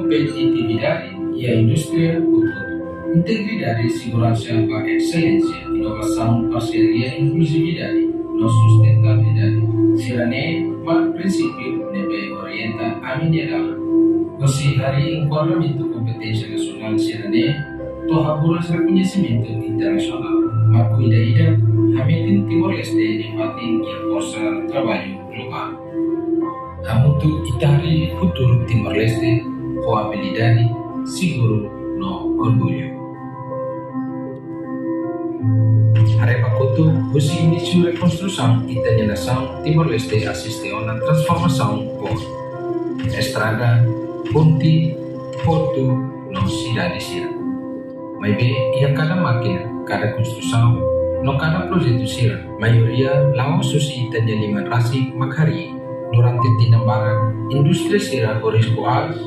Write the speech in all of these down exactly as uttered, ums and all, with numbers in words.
kompetitividade iha indústria hotu-hotu. Integridade, seguransa ba exelénsia, inovasaun, parseria, inkluzividade no sustentabilidade. Sira-ne'e mak prinsípiu ne'ebé orienta ami-nia dalan. Hosi harii enkuadramentu kompeténsia nasionál sira-ne'e to'o haburas rekoñesimentu internasionál, marku ida-idak hametin Timor-Leste nia fatin iha forsa traballu globál. Hamutuk ita harii futuru Timor-Leste ho abilidade, seguru no orgullu. Haree ba kotuk, husi inísiu rekonstrusaun ita-nia nasaun, Timor-Leste asiste ona transformasaun boot. Estrada, ponte, portu no sidade sira. Maibé iha kada mákina, kada konstrusaun no kada projetu sira, maioria la'ós husi ita-nia liman rasik mak harii. Durante tinan barak, indústria sira ho risku aas,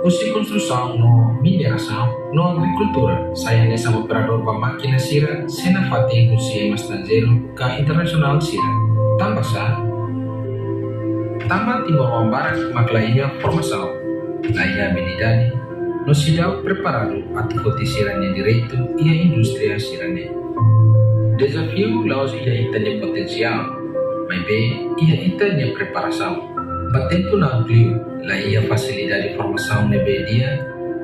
husi konstrusaun no minerasaun no agrikultura, sai hanesan operadór ba mákina sira sei nafatin husi ema estranjeiru ka internasionál sira. Tanba sá? Tanba timoroan barak mak la iha formasaun, la iha abilidade, no seidauk preparadu atu foti sira-nia direitu iha indústria sira-ne'e. Dezafiu la'ós iha ita-nia potensiál, maibé iha ita-nia preparasaun. Ba tempu na'ok liu, la iha fasilidade formasaun ne'ebé di'ak,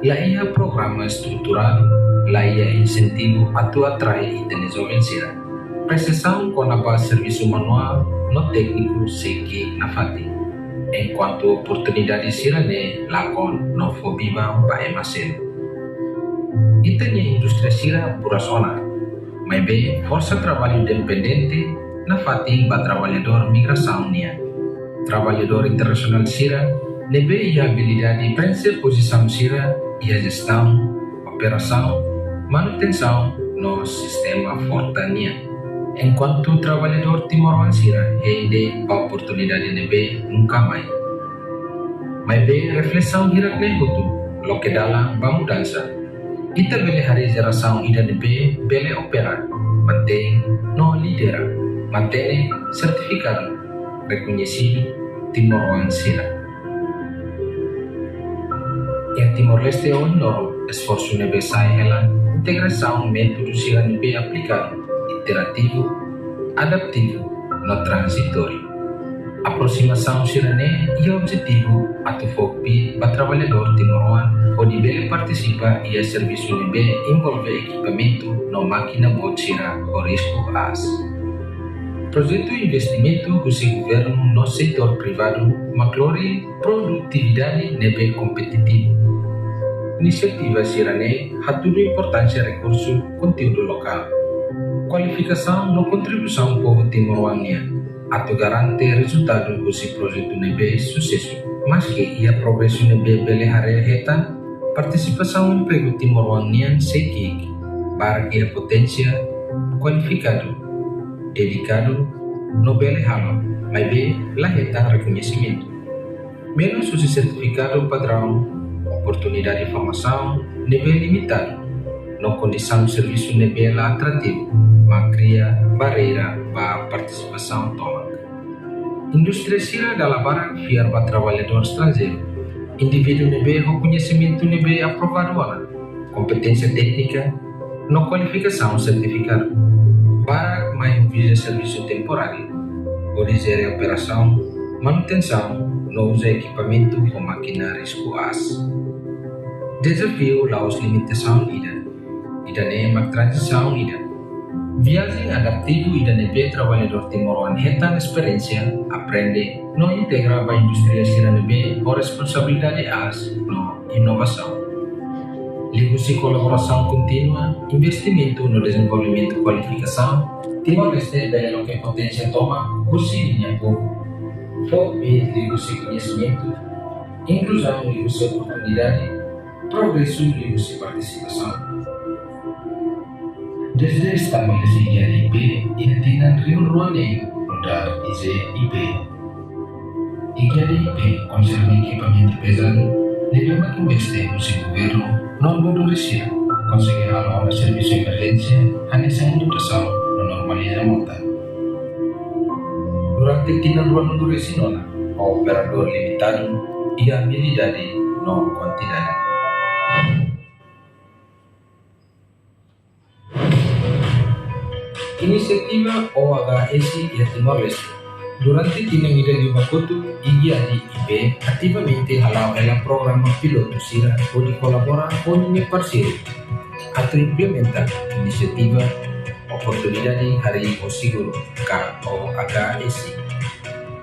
la iha programa estruturadu, la iha insentivu atu atrai ita-nia joven sira. Presizaun kona-ba servisu manuál no tékniku sei ki'ik nafatin, enkuantu oportunidade sira-ne'e lakon no fó biban ba ema seluk. Ita-nia indústria sira buras ona, maibé forsa traballu dependente nafatin ba traballadór migrasaun nian. Traballadór internasionál sira ne'ebé iha abilidade prenxe pozisaun sira iha jestaun, operasaun, manutensaun no sistema forta nian. Enkuantu traballadór timoroan sira hein de'it ba oportunidade ne'ebé nunka mai. Maibé reflesaun hirak-ne'e hotu loke dalan ba mudansa. Ita bele harii jerasaun ida ne'ebé bele opera, mantein no lidera, matenek sertifikadu rekoñesidu timoroan sira. Iha Timor-Leste ohin loron, esforsu ne'ebé sai hela integrasaun métodu sira ne'ebé aplikadu, iterativu, adaptivu no tranzitóriu. Aprosimasaun sira-ne'e iha objetivu atu fó kbiit ba traballadór timoroan hodi bele partisipa iha servisu ne'ebé envolve ekipamentu no mákina boot sira ho risku aas. Projetu investimentu husi governu no setór privadu mak lori produtividade ne'ebé kompetitivu. Inisiativa sira-ne'e hatudu importánsia rekursu konteúdu lokál, kualifikasaun no kontribuisaun povu timoroan nian atu garante rezultadu husi projetu ne'ebé susesu. Maski iha progresu ne'ebé bele haree hetan, partisipasaun empregu timoroan nian sei ki'ik, barak iha poténsia, kualifikadu, dedikadu no bele halo, maibé la hetan rekoñesimentu. Menus husi sertifikadu padraun, oportunidade formasaun ne'ebé limitadu, no kondisaun servisu ne'ebé la atrativu, mak kria barreira ba partisipasaun tomak. Indústria sira dala barak fiar ba traballadór estranjeiru, indivíduu ne'ebé ho koñesimentu ne'ebé aprovadu ona, kompeténsia téknika no kualifikasaun sertifikadu. Barak mai ho viza servisu temporáriu, hodi jere operasaun, manutensaun no uza ekipamentu ho mákina risku aas. Dezafiu la'ós limitasaun ida, ida-ne'e mak tranzisaun ida. Viajen adaptivu ida ne'ebé traballadór timoroan hetan esperiénsia, aprende no integra ba indústria sira ne'ebé ho responsabilidade aas no inovasaun. Liuhusi kolaborasaun kontínua, investimentu no dezenvolvimentu kualifikasaun, Timor-Leste bele loke poténsia tomak husi ninia povu. Fó kbiit liuhusi koñesimentu, inkluzaun liuhusi oportunidade, progresu liuhusi partisipasaun. Dezde estabelese I G A D I P iha tinan rihun rua neen nu'udar I G A D I P, I G A D I P konserne ekipamentu pezadu ne'ebé mak investe husi governu no doadores sira, konsege halo ona servisu emerjénsia hanesan edukasaun no normaliza mota. Durante tinan rua nulu resin ona, ho operadór limitadu iha abilidade no kuantidade. Inisiativa O H S iha Timor-Leste. Durante tinan ida liubá kotuk, I G A D I P ativamente hala'o hela programa pilotu sira hodi kolabora ho ninia parseiru atu implementa inisiativa Oportunidade Harii ho Seguru, ka O H S.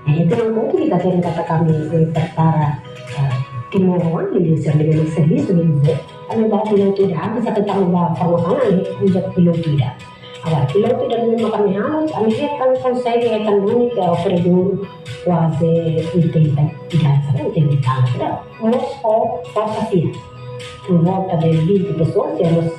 Entaun, kuandu ita hatene katak ami, eh, prepara, eh, timoroan, di servisu, di servisu, di, ami ba pilotu ida, ami sa tentang ba formasaun, ami uza pilotu ida. Agora, pilotu ida ne'ebé mak ami halo, ami hetan konsege hetan duni ke operadór kuaze oitenta ida, sabe, oitenta e tal, sabe? Mós ho forsa sira. Por volta de vinte pessoas, temos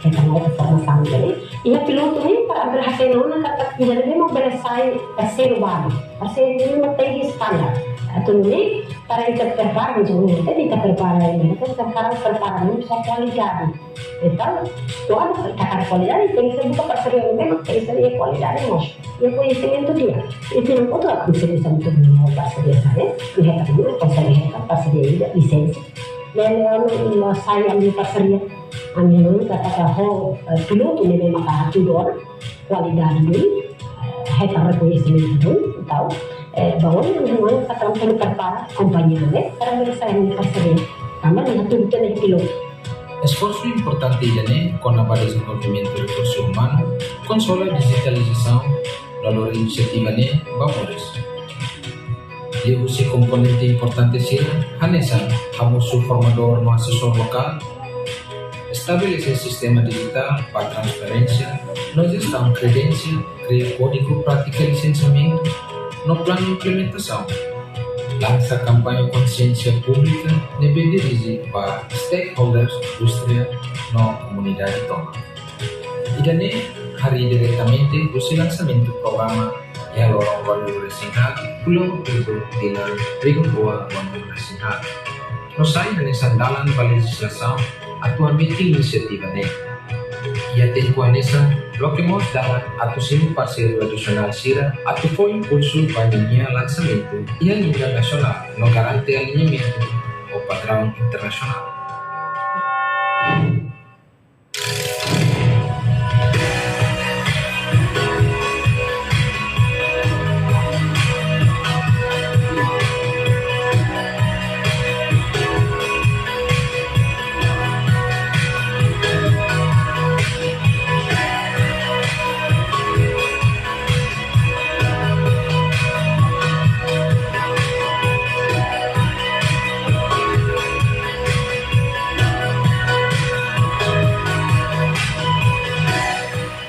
hetan mós formasaun ne'e. I pilotu ne'e para ami bele hatene ona katak ida ne'ebé mak bele sai parseiru balu. Parseiru ne'e mak tenke standar. Atu nune'e para ita prepara, maibé ita prepara, ita prepara, prepara, ne'e só kualidade. Entaun, kuandu ita hakarak kualidade, tenke buka parseria ne'ebé mak tenke iha kualidade mós. Iha koñesimentu di'ak. I tenke buka parseria sama tu parseria sira, i hetan, konsege hetan parseria ida, lisensa. Ne'e, ne'e, ne'e, sai ami parseria. Ami hanoin katak ho, eh, pilotu ne'ebé mak hatudu ona kualidade duni, eh, hetan rekoñesimentu duni, entaun, eh, ba oin ami hanoin katak ami prepara kompañia ne'e, para bele sai ami parseria. Tanba ami hatudu tiha ona pilotu. Esforsu importante ida-ne'e kona-ba dezenvolvimentu rekursu umanu, konsolida dijitalizasaun, no lori inisiativa ne'e ba moris. Liuhusi komponente importante sira, hanesan hamosu formadór no asesór lokál, estabelese sistema dijitál ba transferénsia no jestaun kredensiál, kria kódigu prátika lisensiamentu no planu implementasaun, lansa kampaña konsiénsia públika ne'ebé dirije ba stakeholders, indústria no komunidade tomak. Ida-ne'e harii diretamente husi lansamentu programa iha loron ruanulu-resin-haat, fulan Outubru, tinan rihun rua ruanulu-resin-haat. No sai hanesan dalan ba lejizlasaun atu hametin inisiativa ne'e. Iha tempu hanesan, loke mós dalan atu simu parseiru adisionál sira atu fó impulsu ba ninia lansamentu iha liña nasionál no garante aliñamentu ho padraun internasionál.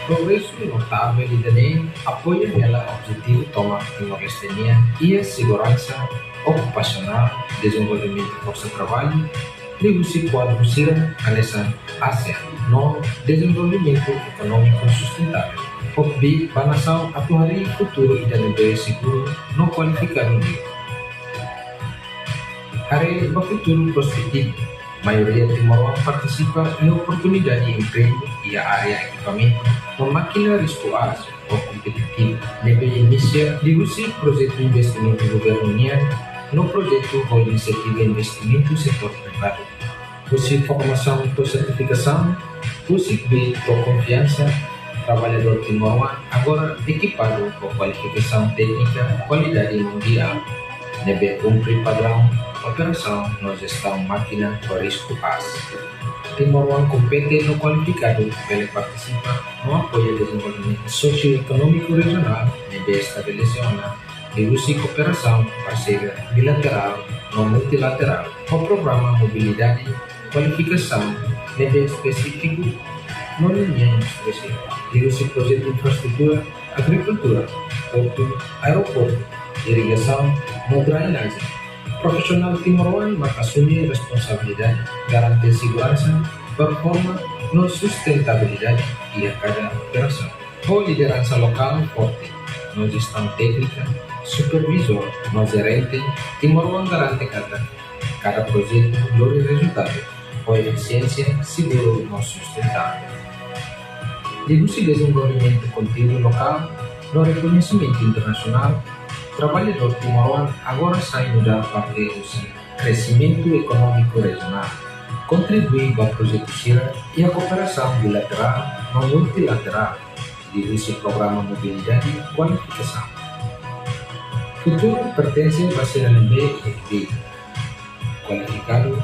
Progresu notavel ida-ne'e apoia hela objetivu tomak Timor-Leste nian iha seguransa okupasionál, dezenvolvimentu forsa traballu, liuhusi kuadru sira hanesan ASEAN, no dezenvolvimentu ekonómiku sustentável, hodi ba nasaun atu harii futuru ida ne'ebé seguru no kualifikadu liu. Haree ba futuru prospetivu, maioria timoroan partisipa iha oportunidade empregu iha área ekipamentu no mákina risku aas ho kompetitivu, ne'ebé inisia liuhusi projetu investimentu governu nian no projetu ho inisiativa investimentu setór privadu. Husi formasaun to'o sertifikasaun, husi kbiit to'o konfiansa, traballadór timoroan agora ekipadu ho kualifikasaun téknika kualidade mundiál, ne'ebé kumpre padraun operasaun no jestaun mákina ho risku aas. Timoroan kompetente no kualifikadu bele partisipa no apoia dezenvolvimentu sosioekonómiku rejionál ne'ebé estabelese ona liuhusi kooperasaun parseria bilaterál no multilaterál, ho programa mobilidade kualifikasaun ne'ebé espesífiku no ninia indústria sira, liuhusi projetu infraestrutura, agrikultura, portu, aeroportu, irrigasaun no drenajen. Profisionál timoroan mak asume responsabilidade, garante seguransa, performa no sustentabilidade iha kada operasaun. Ho lideransa lokál forte, no jestaun téknika, supervizór no jerente timoroan garante katak kada projetu lori rezultadu ho efisiénsia, seguru no sustentável. Liuhusi dezenvolvimentu konteúdu lokál no rekoñesimentu internasionál, traballadór timoroan agora sai nu'udar parte husi kresimentu ekonómiku rejionál, kontribui ba projetu sira iha kooperasaun bilaterál no multilaterál, liuhusi programa mobilidade kualifikasaun. Futuru pertense ba sira ne'ebé efetivu, kualifikadu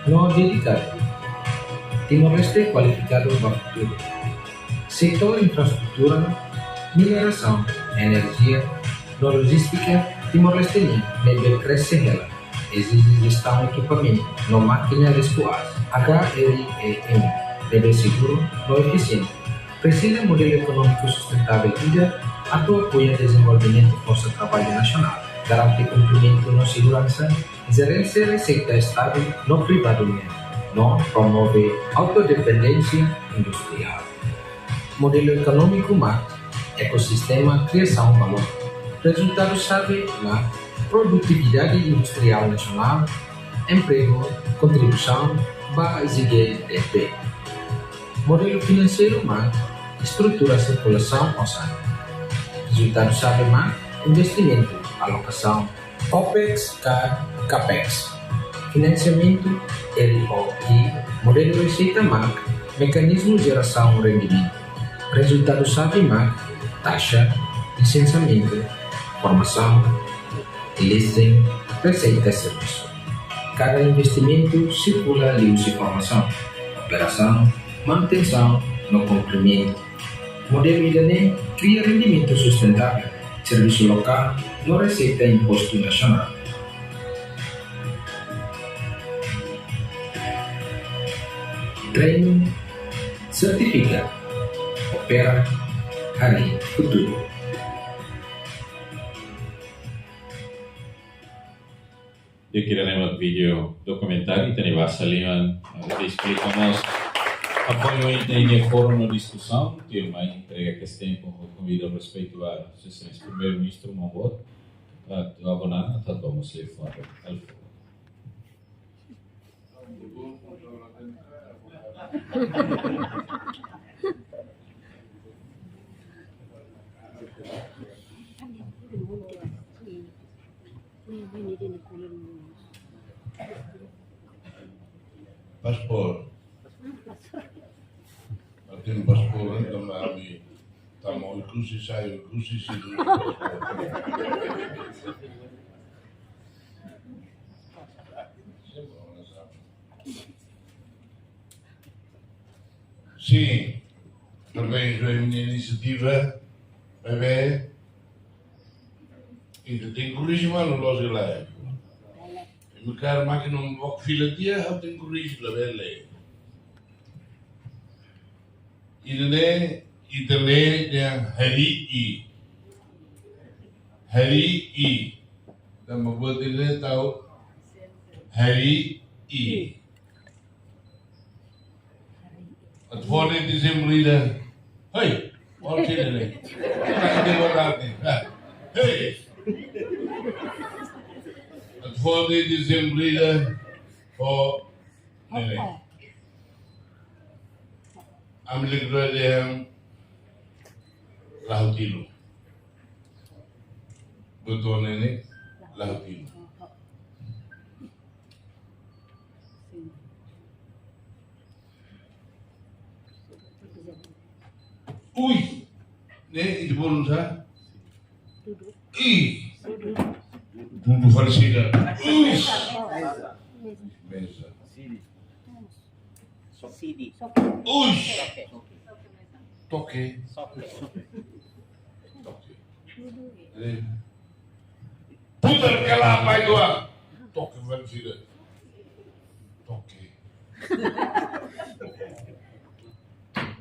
no dedikadu. Timor-Leste kualifikadu ba futuru. Setór infraestrutura, minerasaun, enerjia no lojístika Timor-Leste nian ne'ebé krese hela ezije jestaun ekipamentu no mákina risku aas, H R E M, ne'ebé seguru no efisiente. Presiza modelu ekonómiku sustentável ida atu apoia dezenvolvimentu forsa traballu nasionál, garante kumprimentu no seguransa, jeránsia reseita Estadu no privadu nian, no promove autodependénsia industriál. Modelu ekonómiku mak ekosistema kriasaun valór. Rezultadu xave mak produtividade industriál nasionál, empregu, kontribuisaun ba G D P. Modelu finanseiru mak estrutura sirkulasaun osan. Rezultadu xave mak investimentu, alokasaun OPEX ka CAPEX. Finansiamentu R O I, modelu reseita mak mekanizmu jerasaun rendimentu. Rezultadu xave mak taxa, lisensiamentu, formasaun, listing, reseita servisu. Kada investimentu sirkula liuhusi formasaun, operasaun, manutensaun no kumprimentu. Modelu ida-ne'e kria rendimentu sustentável, servisu lokál no reseita impostu nasionál. Treinu, sertifika, opera, harii futuru. Di'ak, ida-ne'e mak vídeo dokumentáriu, ita-nia basa liman, eh, ita esplika mós. Apoiu ita-nia fórum no diskusaun, tuirmai entrega kedas tempu, konvida ho respeitu ba Sua Exelénsia Primeiru-Ministru, maun boot, atu abona, atu toma selfie, alfo. Paspor. Atin paspor, eh, tanba ami tama Oekusi, sai Oekusi, sei dulu paspor. Sin, parabéns ba imi-nia inisiativa, maibé ita tenke korrije malu, la'ós hela. Imi kaer mákina bok fila tiha, ha'u tenke korrije labele. Ida-ne'e, ida-ne'e dehan harii. Harii. Tanba buat ida-ne'e tau harii. Atu fó de'it ezemplu ida. Hei, ol sini le. Kita kete bola ni. Ah, hei. Atu fó de'it ezemplu ida. Fó ne'e. Ami lee kro'at dehan la ho tilun. Buat ne'e la ho tilun. Ui, ne'e ita bolu sá? Ih. Dudu fali sida. Ui. Meza. Sidi. Ui. Toke. Toke. Eh. Putar kala pai doa. Toke fali sida. Toke.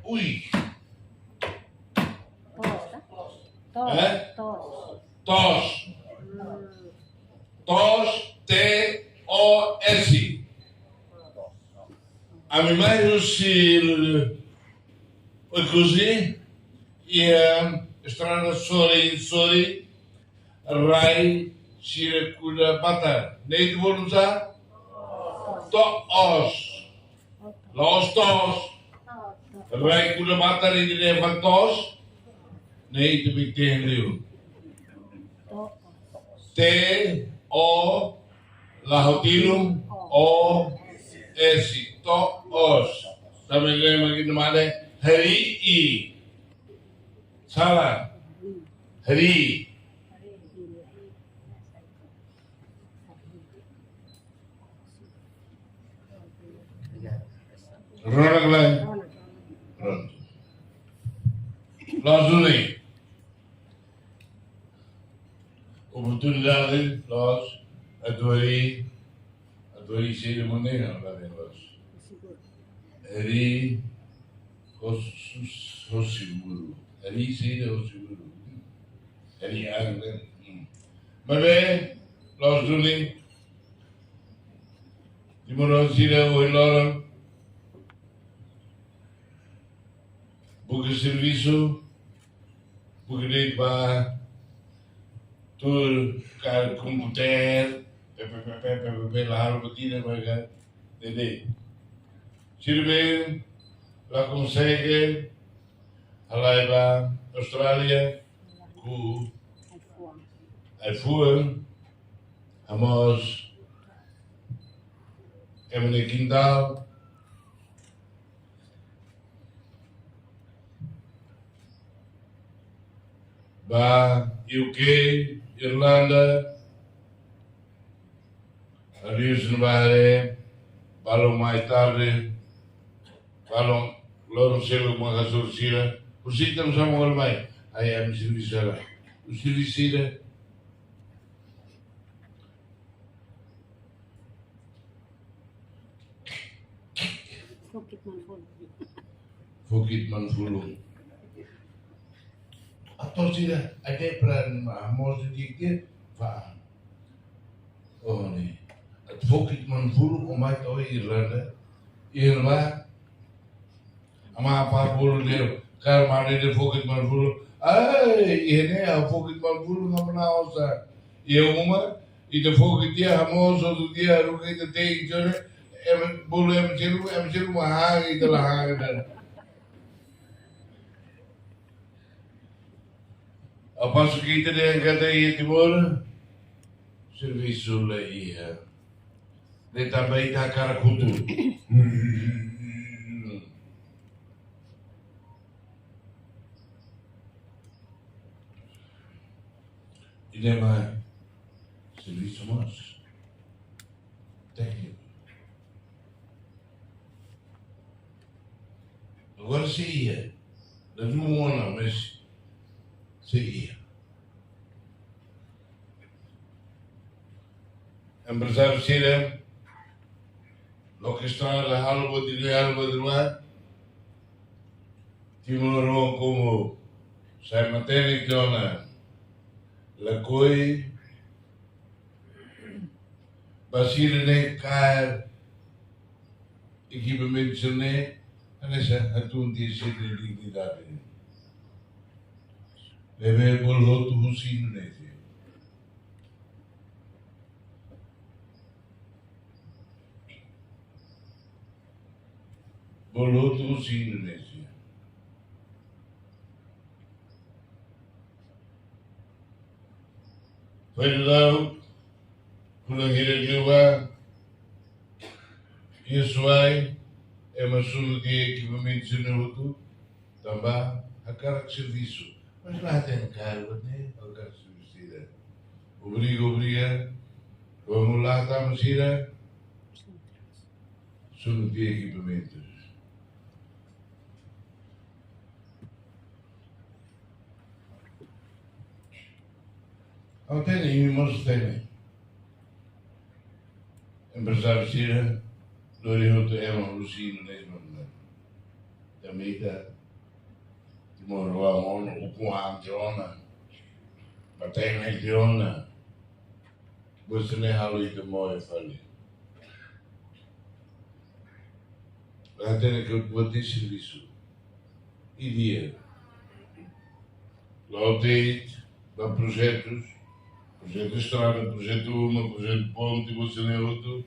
Ui. Tos, tá? Tos, eh? Tos. Tos. Hum. Tos, T O S. Ami mai husi Oekusi, iha estrada sorin, sorin, rai sira kuda batar. Ne'e ita bolu sá? To'os. La'ós toos. Rai kuda batar ita dehan toos. Ne'e ita bik ten liu. T O, la ho tilun, O S, to'os. Tanba ne'e mak ita dehan harii. Sala. Harii. Rona lai. Prontu. Loos duni. Oportunidade, loos, atu harii, atu harii sei de maneira, la de loos. Harii, ho su-, ho seguru. Harii sei de ho seguru. Harii an, né? Hmm. Maibé, loos duni, timoroan sira ohin loron, buka servisu, buka de'it ba tuur ka komputer, pe, pe, pe, la halo buat ida ba ka, dede. Sira be la konsege halai ba Austrália, ku ai-fuan, hamoos ema nia kintál, ba U K, Irlanda, alius no ba haree, balun mai tarde, balun loron seluk mak hasoru sira, husik tan sama wal mai, ai ami servisu sala. Husi sira, Fokit Manfulu. Fokit Manfulu. Ator sira, ade pra hamoos di'ak, fa. Oh, ne'e. Atu Fokit Manfulu, o mai to'o Irlanda. Irlanda. Ama apa bolu de, kar mane de Fokit Manfulu. Ai, iha ne'e a Fokit Manfulu, ngam na osa. Iha uma, ita fokit tiha hamoos, outro dia, haruka ita te'in, jone, em, bolu em selu, em selu, mahang, ita la hang, dan. Apa suki ita de kata iha Timor, servisu la iha. De tanba ita hakarak kutu. Ida-ne'e mak servisu mós tékniku. Agora sei iha, la dún ona, mas sei iha. Emprezáriu sira, loke estrada, halo buat ida, halo buat ida. Timoroan komu sai matenek tiha ona, lakohi ba sira ne'e kaer ekipamentu sira-ne'e, hanesan hatún tiha sira-nia dignidade. Ne'ebé bolu hotu husi Indonézia. Bolu hotu husi Indonézia. Foin daudaun, fulan hirak liubá, iha Suai, ema sunu tiha ekipamentu sira-ne'e hotu, tanba hakarak servisu. Mas la hatene kaer buat ne'e, hakarak servisu ida. Obriga, obriga, vamos lá, tama sira, sunu tiha ekipamentu. Ha'u hatene, imi mós hatene. Emprezáriu sira, lori hotu ema husi Indonézia, mana. Tanba ita, timoroan ona, ukun-an tiha ona, matenek tiha ona. Buat sira-ne'e halo ita moe fali. La hatene katak buat ne'e servisu. Ida-idak. La'o de'it ba projetus, projetu estrada, projetu uma, projetu ponte, buat sira-ne'e hotu,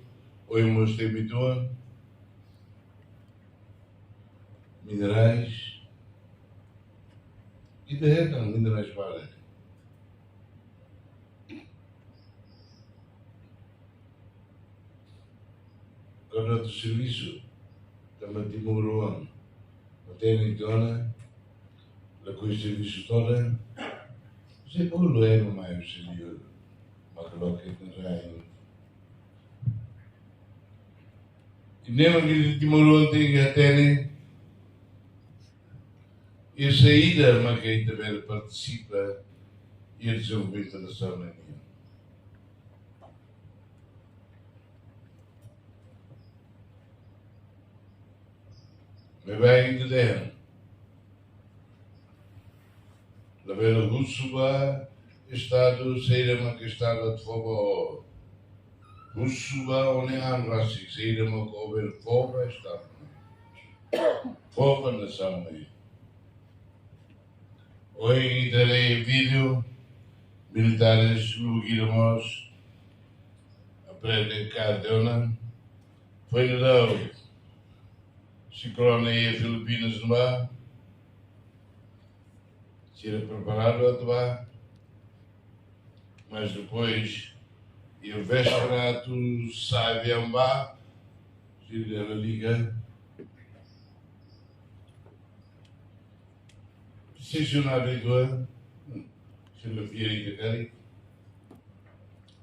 ohin mós temi uitoan, minerais, ita hetan minerais barak. Kuandu atu servisu, tanba timoroan, matenek tiha ona, Ku servisu todan, se bolu ema mai husi liur, mak loke na rai. I ne'e mak ita timoroan tenke hatene, i saida mak ita bele partisipa iha dezenvolvimentu nasaun nian. Maibé ita dehan, labele husu ba Estadu saida mak Estadu atu fó ba ó. Husu ba ó-nia an rasik saida mak ó bele fó ba Estadu, fó ba nasaun nian. Ohin ita haree vídeo, militares lubuk ida mós aprende kaer tiha ona. Foin daudaun siklone iha Filipinas ne'ebá, sira preparadu atu bá, mas depois, iha véspera atu sa'e aviaun bá, sira la liga. Sessionadu itu, eh, sira la fiar ita karik.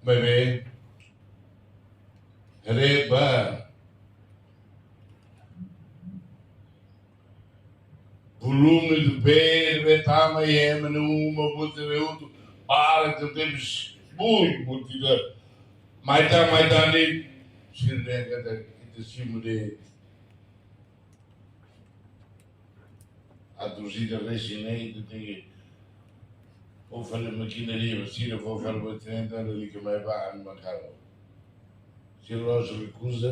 Maibé, haree ba volume de bee ne'ebé tama iha ema ne'e uma, buat ne'ebé hotu, para ita tebes, bui, buat ida. Mai tan, mai tan de'it, sira dehan katak ita simu de'it. Atu sira resin ne'e, ita tenke fó fali mákina riba, sira fó fali buat ne'e, entaun lalika mai ba an mak halo. Sira la'ós rekuza,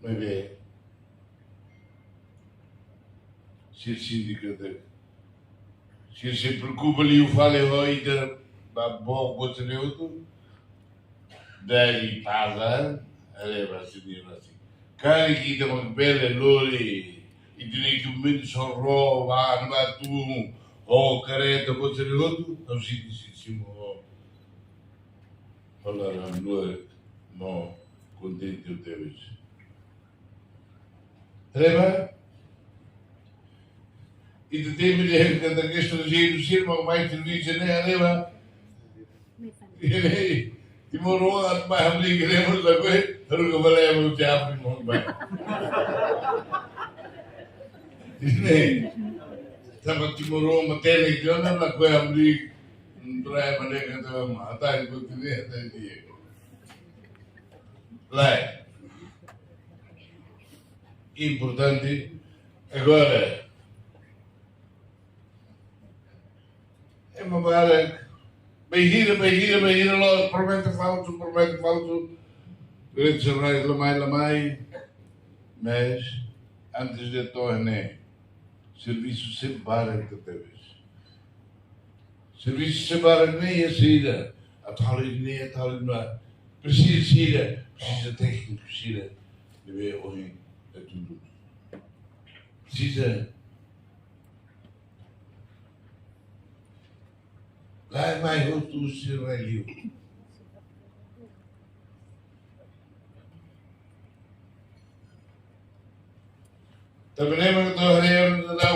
maibé sira sente katak sira sei preokupa liu fali ho ita ba book buat ne'e hotu. Dari taza, haree ba sira-nia rasik. Karik ita mak bele lori, ita-nia ekipamentu sira ho, ba, ba tun, ho kareta, buat sira hotu, entaun sira, sira simu ho laran luak no kontente tebes. Haree ba, ita temi dehan katak estranjeiru sira mak mai servisu ne'e, haree ba. Timoroan atu mai hamriik ne'e mós lakohi, haruka fali ema husi Áfrika mós mai. Ne'e, tanba timoroan matenek tiha ona, lakohi hamriik, trai maneira katak ema, atai kuti ne, atai dia. Lae. Importante agora, ema barak, bainhira, bainhira, bainhira, la'ós promete falsu, promete falsu. Direitus Autorais la mai, la mai. Mas antes de to'o ne'e, servisu sei barak tebes. Servisu sei barak ne'e iha saida, atu halo ne'e, atu halo ne'e. Presiza saida, presiza tékniku sira ne'ebé ohin ita tuur. Presiza lae mai hotu sira liu. Tanba ne'e mak ita haree ona,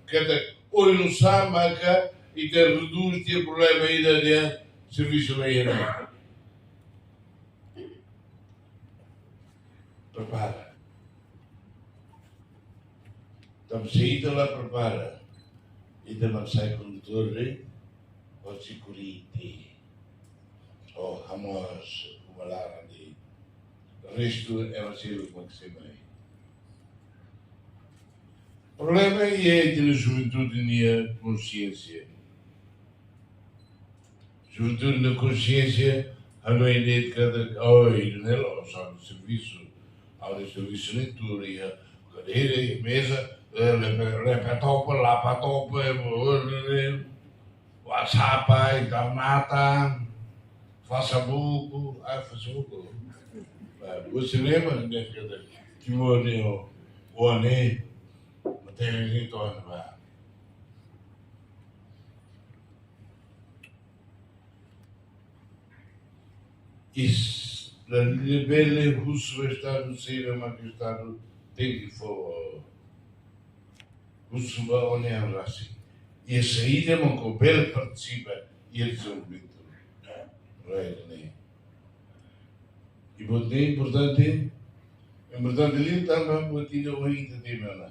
katak oinsá maka ita redús tiha problema ida iha servisu la iha ne'e. Prepara. Tanba se ita la prepara, ita mak sai kondutór de'it, ou security, ou hamoos uma laran de'it. Restu ema seluk mak sei mai. Problema iha ita-nia juventude nia konxiénsia. Juventude nia konxiénsia, hanoin de'it katak, oh, ida-ne'e la'ós ha'u-nia servisu. Ha'u-nia servisu ne'e tuur iha kadeira, iha meza, eh, lepe, laptop, laptop, eh, WhatsApp, internet, Facebook, ah, Facebook. Eh, buat sinema, ne'e katak, Timor ne'e, o, o ne, matenek ne'e to'o ne'ebá. Is, labele husu Estadu saida mak Estadu tenke fó. husu ba ó-nia an rasik. Iha saida mak ó bele partisipa iha dezenvolvimentu rai ida-ne'e. I buat ne'e importante, importante liu tanba buat ida ohin ita temi ona.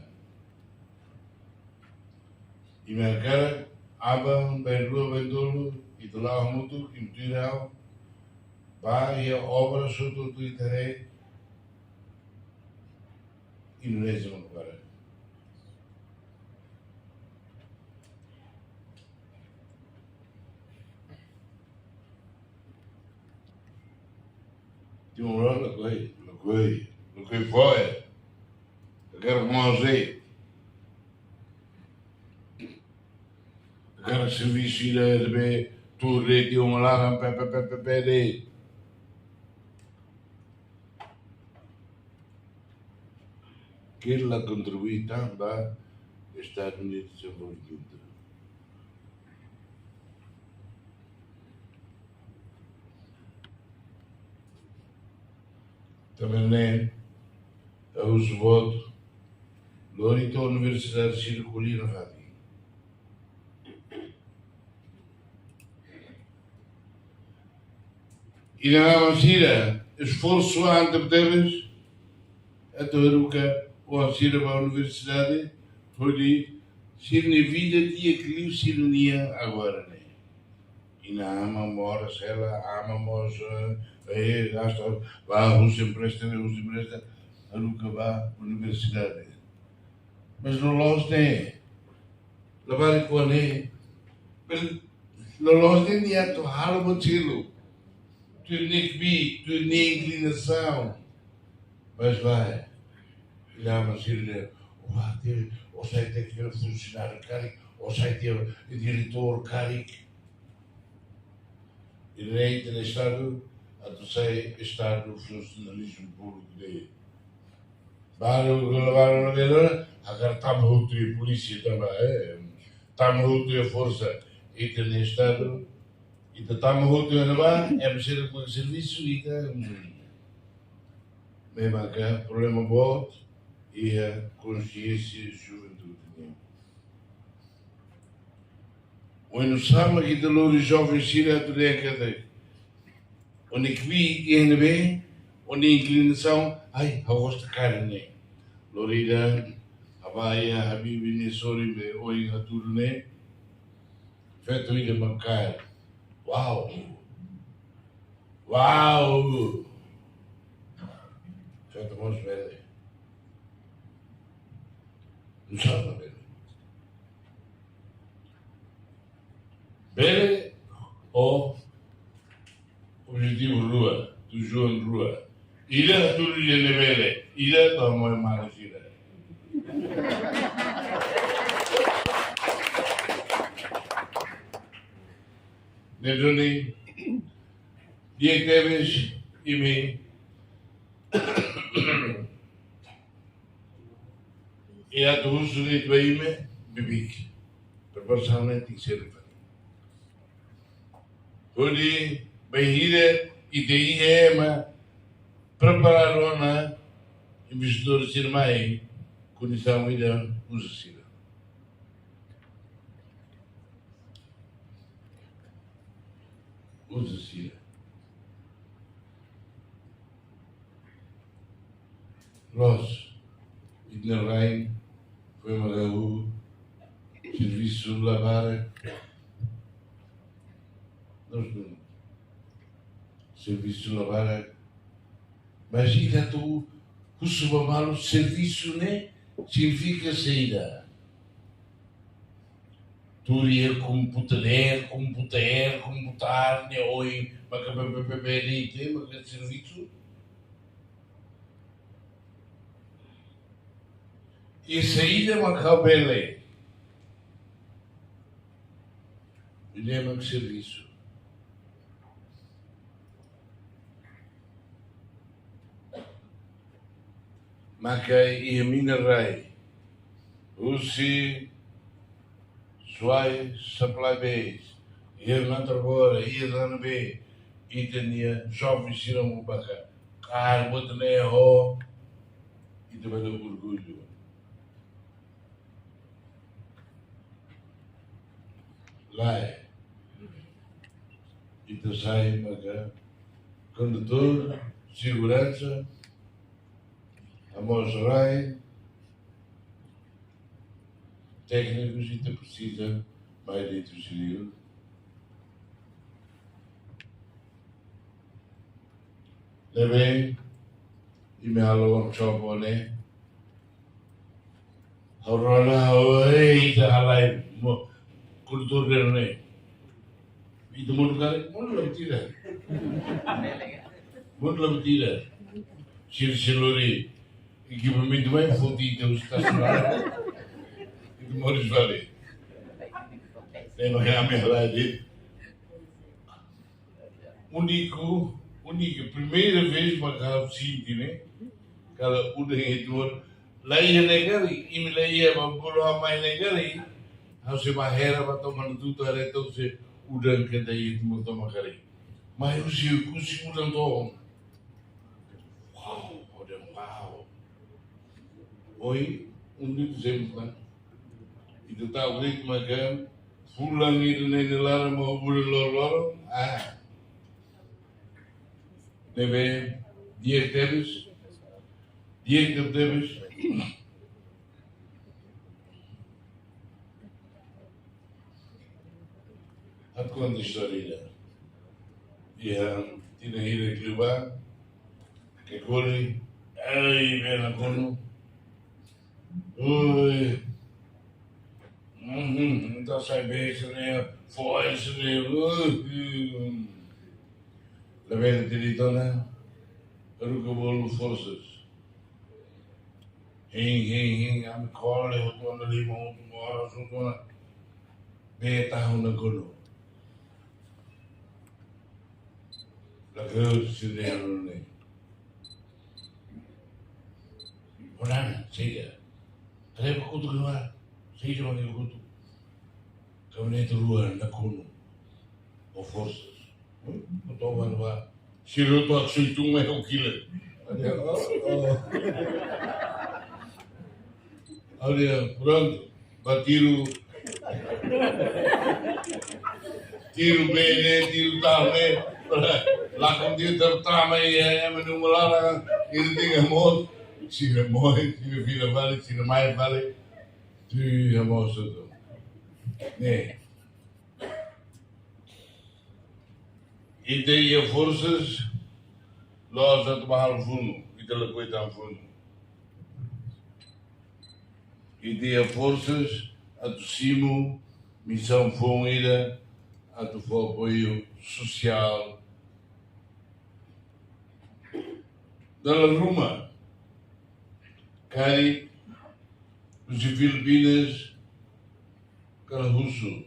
Imi hakarak aban-bainrua, aban-tolu, ita la'o hamutuk, imi tuir ha'u, bá iha obra sira hotu ita haree, Indonézia mak barak. Timor lakohi, lakohi, lakohi fo'er. Hakarak mós de'it. Hakarak servisu ida ne'ebé tuur de'it iha uma laran, pé, pé, pé, pé, pé de'it. Hakarak kontribui tanba Estadu nia dezenvolvimentu. Tanba ne'e, ha'u husu boot, lori to'o universidade sira ko'alia nafatin. Inan-aman sira esforsu an tebetebes atu haruka oan sira ba universidade, hodi sira-nia vida di'ak liu sira-nian agora ne'e. Inan-aman moras hela, aman mós, eh, eh, gasta, bá husu empresta, husu empresta, haruka ba universidade. Mas loloos ne'e, labarik oan ne'e, bel, loloos ne'e nia atu halo buat seluk. Tuir nia kbiit, tuir nia inklinasaun. Mas lae, inan-aman sira dehan, ó bá tiha, ó sai tiha funsionáriu karik, ó sai tiha diretór karik. I rei ita-nia Estadu atu sai Estadu funsionalizmu públiku de'it. Balu, balu, balu, balu, hakarak tama hotu iha polísia tanba, eh, tama hotu iha forsa. Ita-nia Estadu, ita tama hotu iha ne'ebá, ema sira mak servisu, ita, hmm. Memang ka problema boot iha konsiénsia juventude nian. Oinsá mak ita lori joven sira atu dehan katak ó-nia kbiit iha ne'ebé, ó-nia inklinasaun, ai, ha'u gosta kaer ne'e. Lori ida, ha'u bá iha habibi nia sorin be ohin hatudu ne'e. Feto ida mak kaer. Uau! Uau! Feto mós bele. Oinsá mak bele. Bele ho objetivu rua, tujuan rua. Ida hatudu ida ne'e bele, ida to'o moe mara sira. Ne'e duni, di'ak tebes imi. I atu husu de'it ba imi, bibi. Preparasaun ne'e tenke ser feita. Hodi bainhira ita iha ema preparadu ona, investidór sira mai, kondisaun ida uza sira. Uza sira. Loos, ita-nia rain foin mak hahú, servisu la barak. Loos, servisu la barak. Mas ita atu husu ba malu servisu ne'e signifika saida? Tuur iha komputadór, komputadór, komputadór, ne'e ohin maka be, be, be, be, de'it, maka servisu. I saida mak ha'u bele? Ida-ne'e mak servisu. Maka iha Minerai, husi Suai Supply Base, iha Natarbora, iha Ranabé, ita-nia joven sira mak baku kaer buat ne'e ho, ita bele orgullu. Rai. Ita sai maka kondutór, seguransa, hamoos rai, téknikus, ita presiza mai de'it sira. Ne'ebé, imi halo workshop ne'e. Ha'u rona ha'u, ei, ita halai, mo, kondutór ne'e. Ita mundu karik, mundu la buat ida. Mundu la buat ida. Sira sei lori ekipamentu mai foti ita husi estasionamentu. Ita moris fali. Ne'e mak ami halai de'it. Úniku, úniku, primeira vez mak ha'u sente ne'e, karik udan ne'e tuur, la iha ne'e karik, imi la iha ba bolu ha'u mai ne'e karik, ha'u sei ba hera ba to'o Manatuto haree to'ok se udan keta iha Timor tomak karik. Mai husi, husi udan to'o. Wow, udan, wow. Oi, udan sempre, né? Ita ta'uk de'it maka fulan ida-ne'e nia laran mak udan loroloron. Ah. Ne'ebé, di'ak tebes. Di'ak tebes. Ha'u konta istória ida. Iha tinan hirak liubá, Kekoli, ei, bee Nakonu. Ui. Mhm, entaun sai bee sira-ne'e, fo'er sira-ne'e, ui. Labele tiri tona, haruka bolu forsas. Hein, hein, hein, ami kole, hotu ona lima, hotu ona, hotu ona. Bee tahu Nakonu. Lakreu sira-ne'e. Ona, saida. Haree ba kotuk ne'ebá, saida mak kotuk. Gabinete rua Nakonu. Ho forsas. Hmm? Kotuk ne'ebá. Sira atu haksoit tun mai ho kile. Olha, oh, oh. Olha, prontu. Ba tiru. Tiru bee ne'e, tiru tahu ne'e. Lakon tiru tahu mai, eh, eh, menu malala. Ida-ne'e hamoos. Sira moe, sira fila fali, sira mai fali. Tiru hamoos hotu. Ne'e. Ita iha forsas, la'ós atu ba halo funu, ita lakohi tan funu. Ita iha forsas atu simu misaun foun ida, atu fó apoiu sosiál. Dala ruma, karik husi Filipinas, kala husu.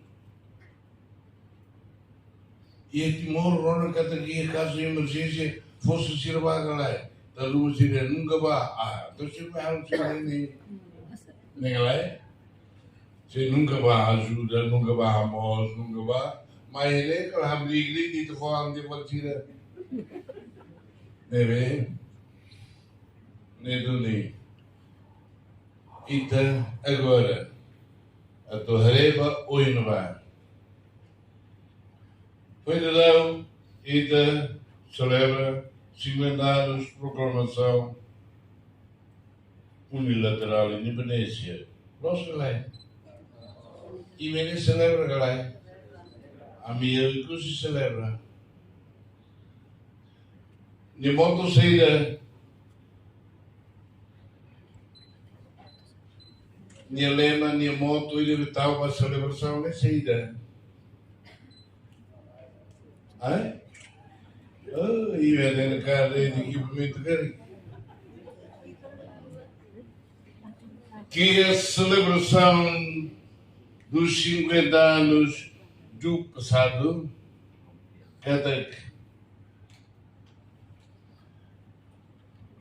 Iha Timor rona katak iha kazu emerjénsia, forsas sira bá ka lae? Dala ruma sira nunka bá. Ah, entaun sira bá halo sira ne'e, ne'e ka lae? Sira nunka bá ajuda, nunka bá hamoos, nunka bá. Mai ne'e kala hamriik de'it, ita fó an de'it ba sira. Ne'ebé, ne'e duni. Ita agora atu haree ba oin ne'ebá. Foin daudaun ita selebra cinquenta anos proklamasaun unilaterál independénsia. Loos ka lae? Imi ne'e selebra ka lae? Ami Oekusi selebra. Nia moto saida? Nia lema, nia moto, ida be tau ba selebrasaun ne'e saida? Ai? Oh, iha ne'e karik ekipamentu karik. Que a celebração dos cinquenta anos do passado, katak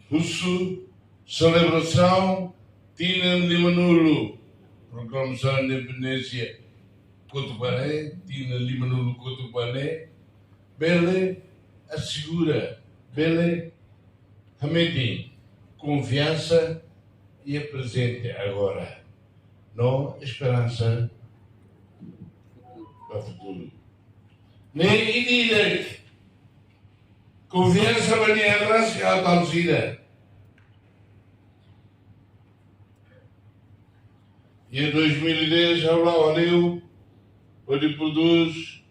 husu selebrasaun tinan limanulu proklamasaun independénsia kotuk ba ne'e, tinan limanulu kotuk ba ne'e, bele asegura, bele hametin konfiansa iha prezente agora, no esperansa futuru. Ne'e ida-idak konfiansa ba nia ras ya tal sida. Iha dois mil e dez, ha'u la'o hale'u hodi prodús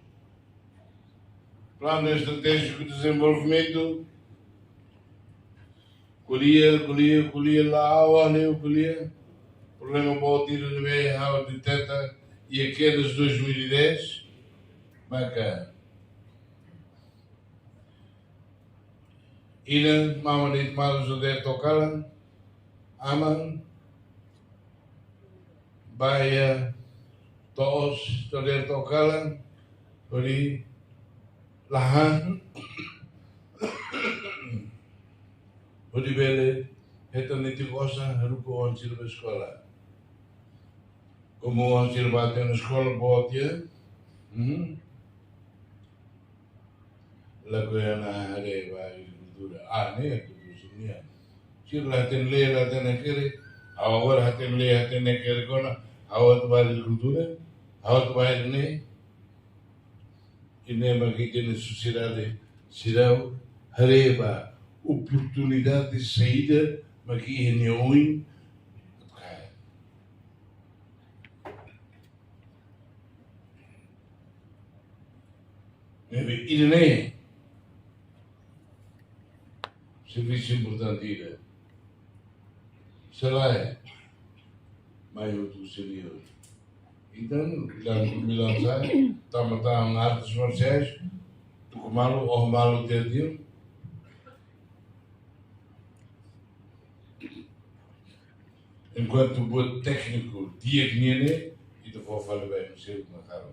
planu estratéjiku de dezenvolvimentu. Ko'alia, ko'alia, ko'alia, la'o hale'u ko'alia. Problema boot ida ne'ebé ha'u deteta iha kedas dois mil e dez. Maka ida, mama de'it malu só der tokalan, aman ba iha to'os só der tokalan, hodi lahan, hodi bele hetan netik osan haruka oan sira ba eskola. Komu oan sira ba tiha ona eskola boot ya, hmm? Lakohi ona haree ba agrikultura. Ah, ne'e agrikultura nian. Sira la hatene lee, la hatene hakerek. Ha'u agora hatene lee, hatene hakerek ona. Ha'u atu ba agrikultura. Ha'u atu ba ne'e. Ida-ne'e mak ita-nia sosiedade seidauk haree ba oportunidade saida mak iha nia oin. Ne'ebé ida-ne'e servisu importante ida. Se lae, mai hotu senior. Entaun, bilang, bilang sai, tama tan artes marsiais, tuku malu, oho malu tiha-tiha. Enkuantu buat tékniku di'ak nian ne'e, ita fó fali ba M C U na karu.